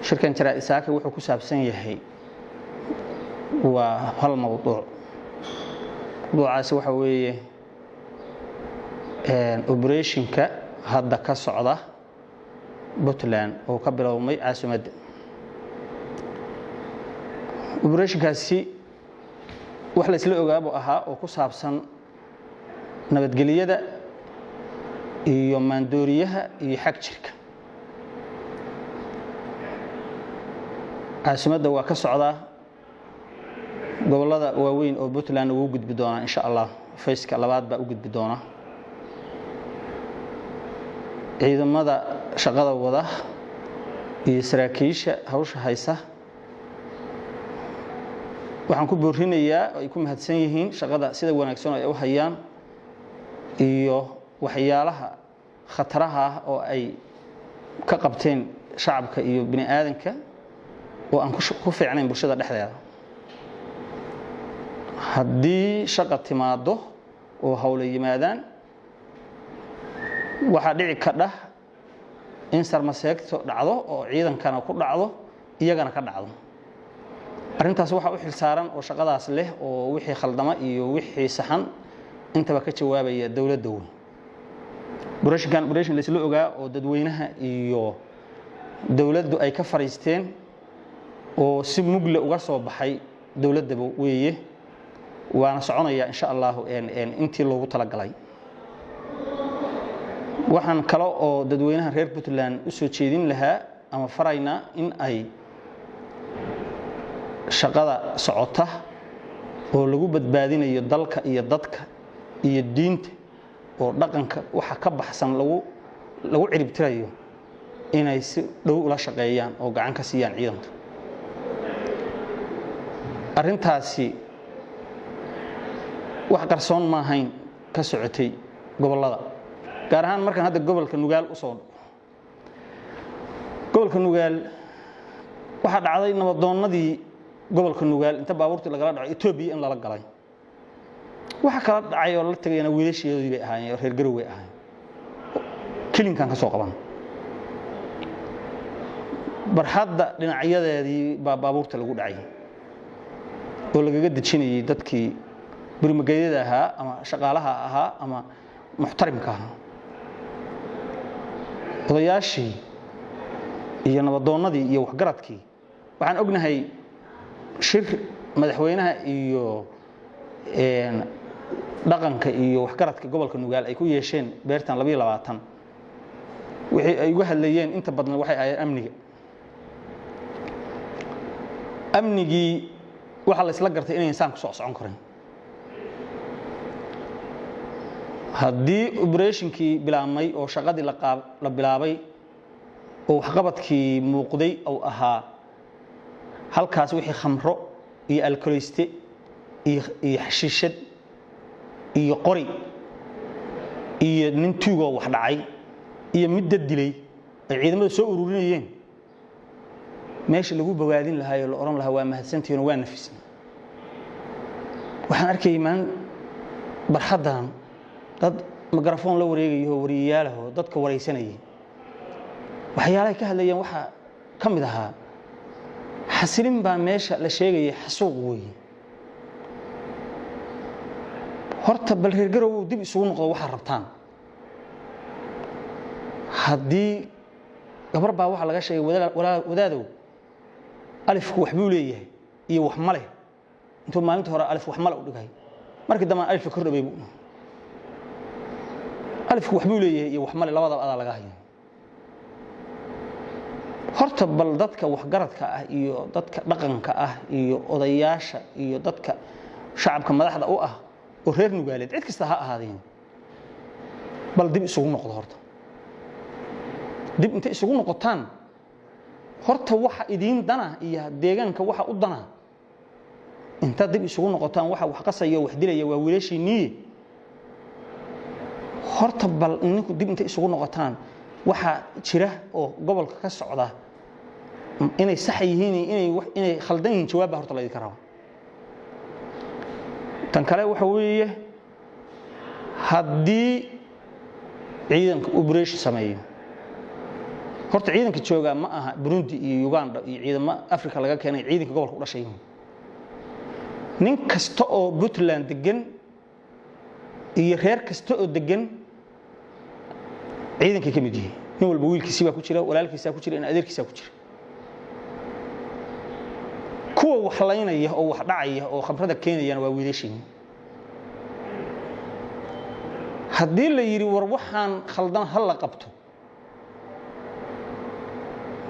Shirkan jaraa'id saaka wuxuu ku saabsan yahay waa hal mowduuc. Mowduucaasi waxa weeye operationka hadda ka socda Puntland oo ka bilowmay caasimadda. Operationkaasi wax la isla ogaabuu ahaa oo ku saabsan nabadgelyada iyo maandooriyaha iyo xag jirka. Caasimadda waa ka socdaa, gobollada waaweyn oo Puntland wuu gudbi doonaa insha Allah, fayska labaad baa u gudbi doonaa. Ciidamada shaqada wada iyo saraakiisha hawsha haysa waxaan ku boorinayaa oo ay ku mahadsan yihiin shaqada sida wanaagsan oo ay u hayaan iyo waxyaalaha khataraha ah oo ay ka qabteen shacabka iyo bini aadanka oo aan ku fiicnayn bulshada dhexdeeda. Haddii shaqa timaado oo hawla yimaadaan, waxaa dhici kadha in sarmaseegto dhacdo oo ciidankana ku dhacdo, iyagana ka dhacdo. Arrintaas waxaa u xilsaaran oo shaqadaas leh oo wixii khaldama iyo wixii saxan intaba ka jawaabaya dowladda weyn. Operationkan operation laisla ogaa oo dadweynaha iyo dowladdu ay ka fariisteen oo si mugle uga soo baxay dowladdaba weeye, waana soconaya insha Allahu intii loogu talagalay. Waxaan kale oo dadweynaha reer Puntland u soo jeedin lahaa ama faraynaa in ay shaqada socota oo lagu badbaadinayo dalka iyo dadka iyo diinta oo dhaqanka waxa ka baxsan lagu ciribtirayo inay si dhow ula shaqeeyaan oo gacan ka siiyaan ciidanka. Arrintaasi wax qarsoon ma ahayn ka socotay gobollada, gaar ahaan markaan hadda gobolka Nugaal usoo gobolka Nugaal. Waxaa dhacday nabadoonnadii gobolka Nugaal inta baabuurtii lagala dhaco Etoobiya in lala galay. Waxa kala dhacay oo la tagayana wiilasheedii bay ahaayeen oo reer Garow bay ahaayeen. Kilinkan ka soo qaban barxadda dhinacyadeedii baa baabuurta lagu dhacay oo lagaga dejinayay dadkii burmageyada ahaa ama shaqaalaha ahaa ama muxtarimka ahaa. Odayaashii iyo nabadoonnadii iyo waxgaradkii, waxaan ognahay shir madaxweynaha iyo dhaqanka iyo waxgaradka gobolka Nugaal ay ku yeesheen beertan 22, wixii ay uga hadlayeen inta badan waxay ahaayeen amniga. Amnigii waxaa la isla gartay inay insaan ku soo socon karin haddii operationkii bilaabmay oo shaqadii la bilaabay oo waxqabadkii muuqday uu ahaa halkaas wixii khamro iyo alkoleyste iyo xashiishad iyo qori iyo nin tuugoo wax dhacay iyo mid dad dilay ay ciidamada soo ururinayeen, meesha lagu bogaadin lahaa oo la odhan lahaa waa mahadsantihiin oo waa nafisna. Waxaan arkayay maalin barxaddan dad mikrafoon la wareegayo oo wariyayaalahoo dadka waraysanayay. Waxyaalahay ka hadlayeen waxaa ka mid ahaa xasilin baa meesha la sheegayay, xasuuq weeye. Horta bal reer Garowow dib isugu noqdo. Waxaad rabtaan haddii gabar baa waxaa laga sheegay wadaadow alifku wax buu leeyahay iyo wax ma leh. Intuu maalinta hore alif wax male u dhigay, markii dambena alifka kor dhabay buu alifku wax buu leeyahay iyo wax male, labadaba adaa laga haya. Horta bal dadka waxgaradka ah iyo dadka dhaqanka ah iyo odayaasha iyo dadka shacabka madaxda u ah oo reer Nugaaleed, cid kasta ha ahaadeen, bal dib isugu noqdo. Horta dib intay isugu noqotaan, horta waxa idiin dana iyo deegaanka waxa u dana intaad dib isugu noqotaan. Waxa wax qasaya, wax dilaya waa wiilashiinniye. Horta bal ninku dib intay isugu noqotaan, waxa jira oo gobolka ka socda inay sax yihiin, inay khaldan yihiin, jawaab baa horta laydinka raba. Tan kale waxa weeye, haddii ciidanka operation sameeyo Horta ciidanka joogaa ma aha Burundi iyo Uganda iyo ciidamo Africa laga keenay, ciidanka gobolka u dhashay. Nin kasta oo Puntland degan iyo reer kasta oo degan ciidankay ka mid yihiin. Nin walba wiilkiisii baa ku jira, walaalkiisaa ku jira, in adeerkiisaa ku jira. Kuwa wax laynaya oo wax dhacaya oo khamrada keenayana waa wiilashiin. Haddii la yidhi war waxaan khaldan ha la qabto,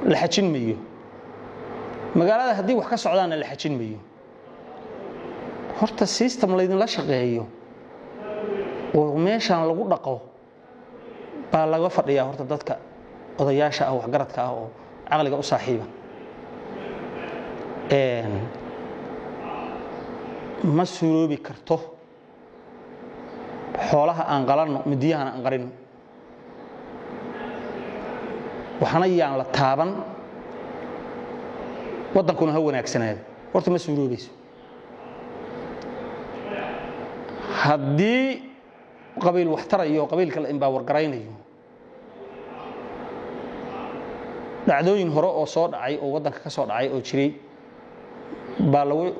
la xajin mayo. Magaalada haddii wax ka socdaanna la xajin mayo. Horta system laydinla shaqeeyo oo meeshaan lagu dhaqo baa laga fadhiyaa. Horta dadka odayaasha ah, waxgaradka ah oo caqliga u saaxiiba, ma suuroobi karto xoolaha aan qalanno, midiyahana aan qarino, waxna yaan la taaban, waddankuna ha wanaagsanaado. Horta ma suuroobayso. Haddii qabiil wax tarayo oo qabiilka la imbaawargaraynayo, dhacdooyin hore oo soo dhacay oo waddanka ka soo dhacay oo jiray baa lagu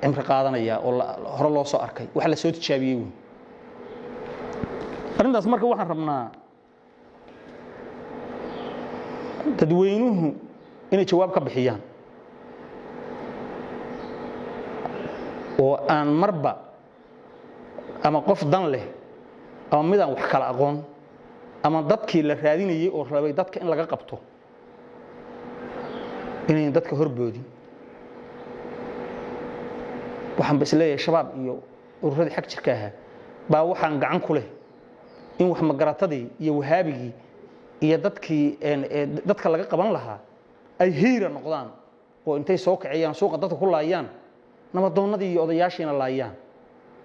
cimri qaadanayaa oo hore loo soo arkay, wax la soo tijaabiyey wey arrintaas. Marka waxaan rabnaa dadweynuhu inay jawaab ka bixiyaan oo aan marba ama qof dan leh ama midaan wax kala aqoon ama dadkii la raadinayey oo rabay dadka in laga qabto inayn dadka horboodin. Waxaan ba isleeyahay Shabaab iyo ururadii xag jirka ahaa baa waxaan gacan ku leh in wax magaratadii iyo wahaabigii iyo dadkii dadka laga qaban lahaa ay hiira noqdaan oo intay soo kaceeyaan suuqa dadka ku laayaan, nabadoonnadii iyo odayaashiina laayaan,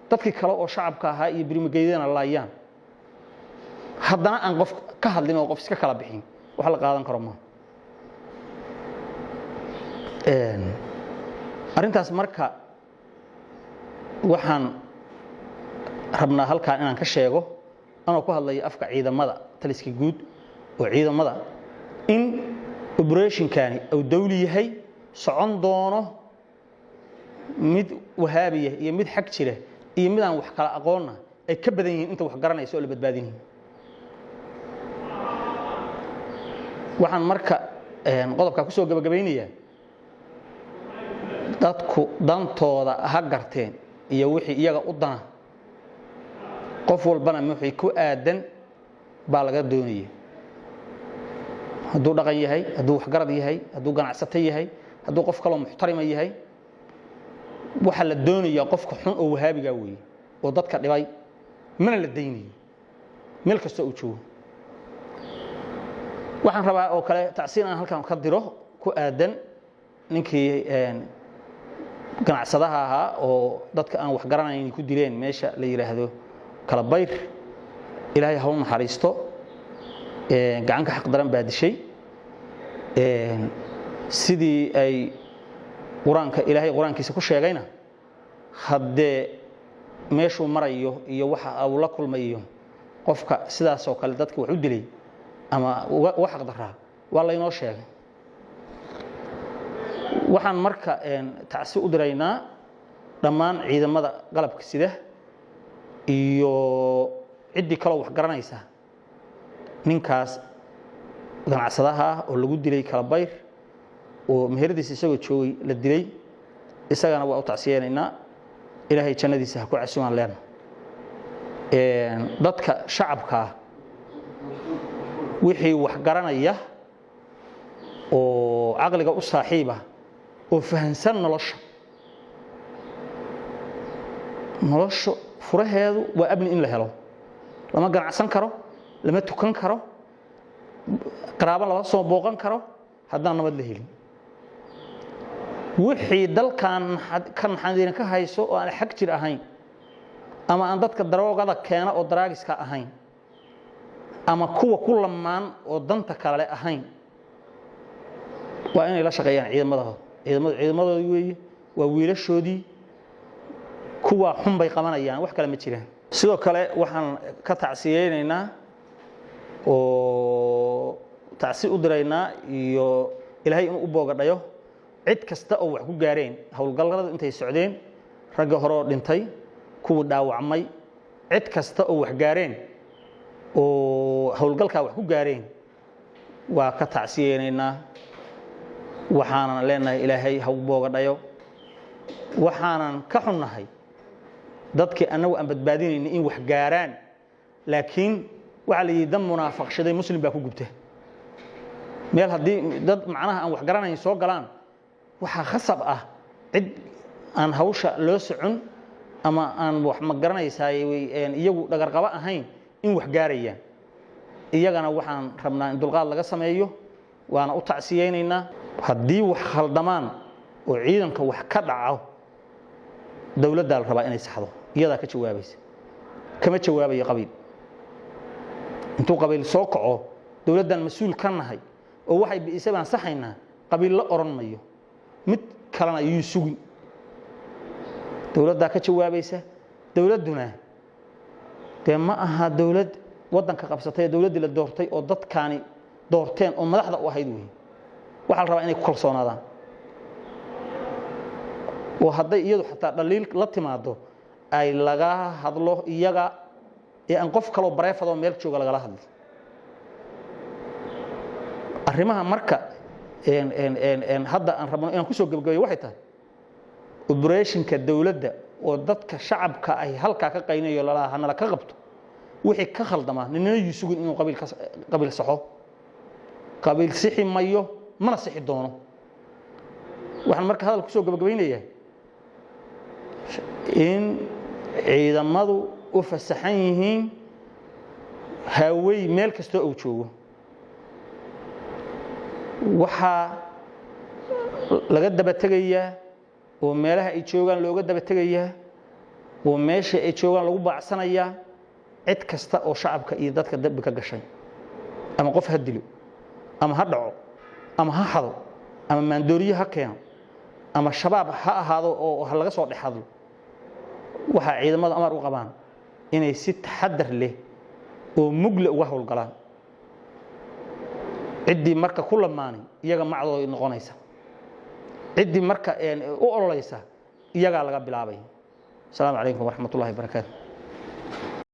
dadkii kale oo shacabka ahaa iyo birmigeydana laayaan, haddana aan qof ka hadlin oo qof iska kala bixin. Wax la qaadan karo maaha arrintaas. Marka waxaan rabnaa halkaan inaan ka sheego, anoo ku hadlaya afka ciidamada taliska guud oo ciidamada, in operationkani uu dawli yahay, socon doono, mid wahaabiya iyo mid xag jira iyo mid aan wax kala aqoonna ay ka badan yihiin inta wax garanaysa oo la badbaadinayo. Waxaan marka qodobkaa ku soo gabagabaynayaa, dadku dantooda ha garteen iyo wixii iyaga u dana, qof walbana wixii ku aadan baa laga doonaya, hadduu dhaqan yahay, hadduu waxgarad yahay, hadduu ganacsato yahay, hadduu qof kaloo muxtarima yahay. Waxaa la doonayaa qofka xun oo wahaabigaa weeye oo dadka dhibay, mana la daynayo meel kasta uu joogo. Waxaan rabaa oo kale tacsiin aan halkan ka diro ku aadan ninkii ganacsadaha ahaa oo dadka aan wax garanayn ku dileen meesha la yidhaahdo Kalabayr. Ilaahay ha u naxariisto, gacanka xaq daran baa dishay. Sidii ay qur-aanka Ilaahay qur-aankiisa ku sheegayna, haddee meeshuu marayo iyo waxa uu la kulmayo qofka sidaasoo kale dadka wax u dilay ama uga xaq daraa waa laynoo sheegay. Waxaan marka tacsi u diraynaa dhammaan ciidamada qalabka sida iyo ciddii kaloo wax garanaysa ninkaas ganacsadaha ah oo lagu dilay Kalabayr oo meheradiisa isagoo joogay la dilay. Isagana waa u tacsiyeynaynaa, Ilaahay jannadiisa ha ku casumaan leena. Dadka shacabkaa wixii wax garanaya oo caqliga u saaxiiba oo fahansan nolosha, nolosha furaheedu waa amni in la helo. Lama ganacsan karo, lama tukan karo, qaraabo lama soo booqan karo haddaan nabad la helin. Wixii dalkan ka naxariin ka hayso oo aan xag jir ahayn ama aan dadka daroogada keena oo daraagiska ahayn ama kuwa ku lamaan oo danta kale ahayn, waa inay la shaqeeyaan ciidamadooda. Ciidamadu ciidamadoodii weeye, waa wiilashoodii. Kuwa xun bay qabanayaan, wax kale ma jiraan. Sidoo kale waxaan ka tacsiyeynaynaa oo Tacsi u diraynaa iyo Ilaahay inuu u boogadhayo cid kasta oo wax ku gaareen howlgallada intay socdeen, ragga hore oo dhintay, kuwii dhaawacmay, cid kasta oo wax gaareen oo howlgalkaa wax ku gaareen waa ka tacsiyeynaynaa. Waxaanan leenahay Ilaahay ha u boogadhayo. Waxaanan ka xunnahay dadkii annagu aan badbaadinayna in wax gaaraan, laakiin waxaa la yidhi dan munaafaqshaday Muslim baa ku gubta. Meel haddii dad macnaha aan wax garanayn soo galaan, waxaa khasab ah cid aan hawsha loo socon ama aan wax ma garanaysaay iyagu dhagarqabo ahayn in wax gaarayaan. Iyagana waxaan rabnaa in dulqaad laga sameeyo, waana u tacsiyeynaynaa. Haddii wax khaldamaan oo ciidanka wax ka dhaco, dowladdaa la rabaa inay saxdo, iyadaa ka jawaabaysa. Kama jawaabayo qabiil. Intuu qabiil soo kaco, dowladdan mas-uul ka nahay oo waxay bi'isay baan saxaynaa, qabiil la odhan mayo, mid kalena yuu sugin. Dowladdaa ka jawaabaysa. Dowladduna dee ma aha dowlad waddanka qabsatay ee dowladdii la doortay oo dadkaani doorteen oo madaxda u ahayd wey. Waxaa la rabaa inay ku kalsoonaadaan oo hadday iyadu xataa dhaliil la timaado ay laga hadlo iyaga ee aan qof kaloo bareefadoo meel jooga lagala hadlo arrimaha. Marka hadda aan rabno inaan kusoo gebagabeyo waxay tahay operation-ka dowladda oo dadka shacabka ay halkaa ka qaynayo lalaa hanala ka qabto wixii ka khaldamaa. Ninna yuu sugin inuu qabiil qabiil saxo. Qabiil sixi mayo, mana sixi doono. Waxaan marka hadal kusoo gabagabaynayaa in ciidamadu u fasaxan yihiin hawey meel kastoo uu joogo. Waxaa laga daba tegayaa oo meelaha ay joogaan looga daba tegayaa oo meesha ay joogaan lagu baacsanayaa cid kasta oo shacabka iyo dadka dambi ka gashay, ama qof ha dilo, ama ha dhaco, ama ha xado, ama maandooriye ha keeno, ama Shabaab ha ahaado oo ha laga soo dhex hadlo. Waxaa ciidamadu amar u qabaan inay si taxadar leh oo mugle uga howlgalaan. Ciddii marka ku lamaanay iyaga macdooda noqonaysa, ciddii marka u ololaysa iyagaa laga bilaabay. Asalaamu calaykum waraxmat ullahi wabarakaatu.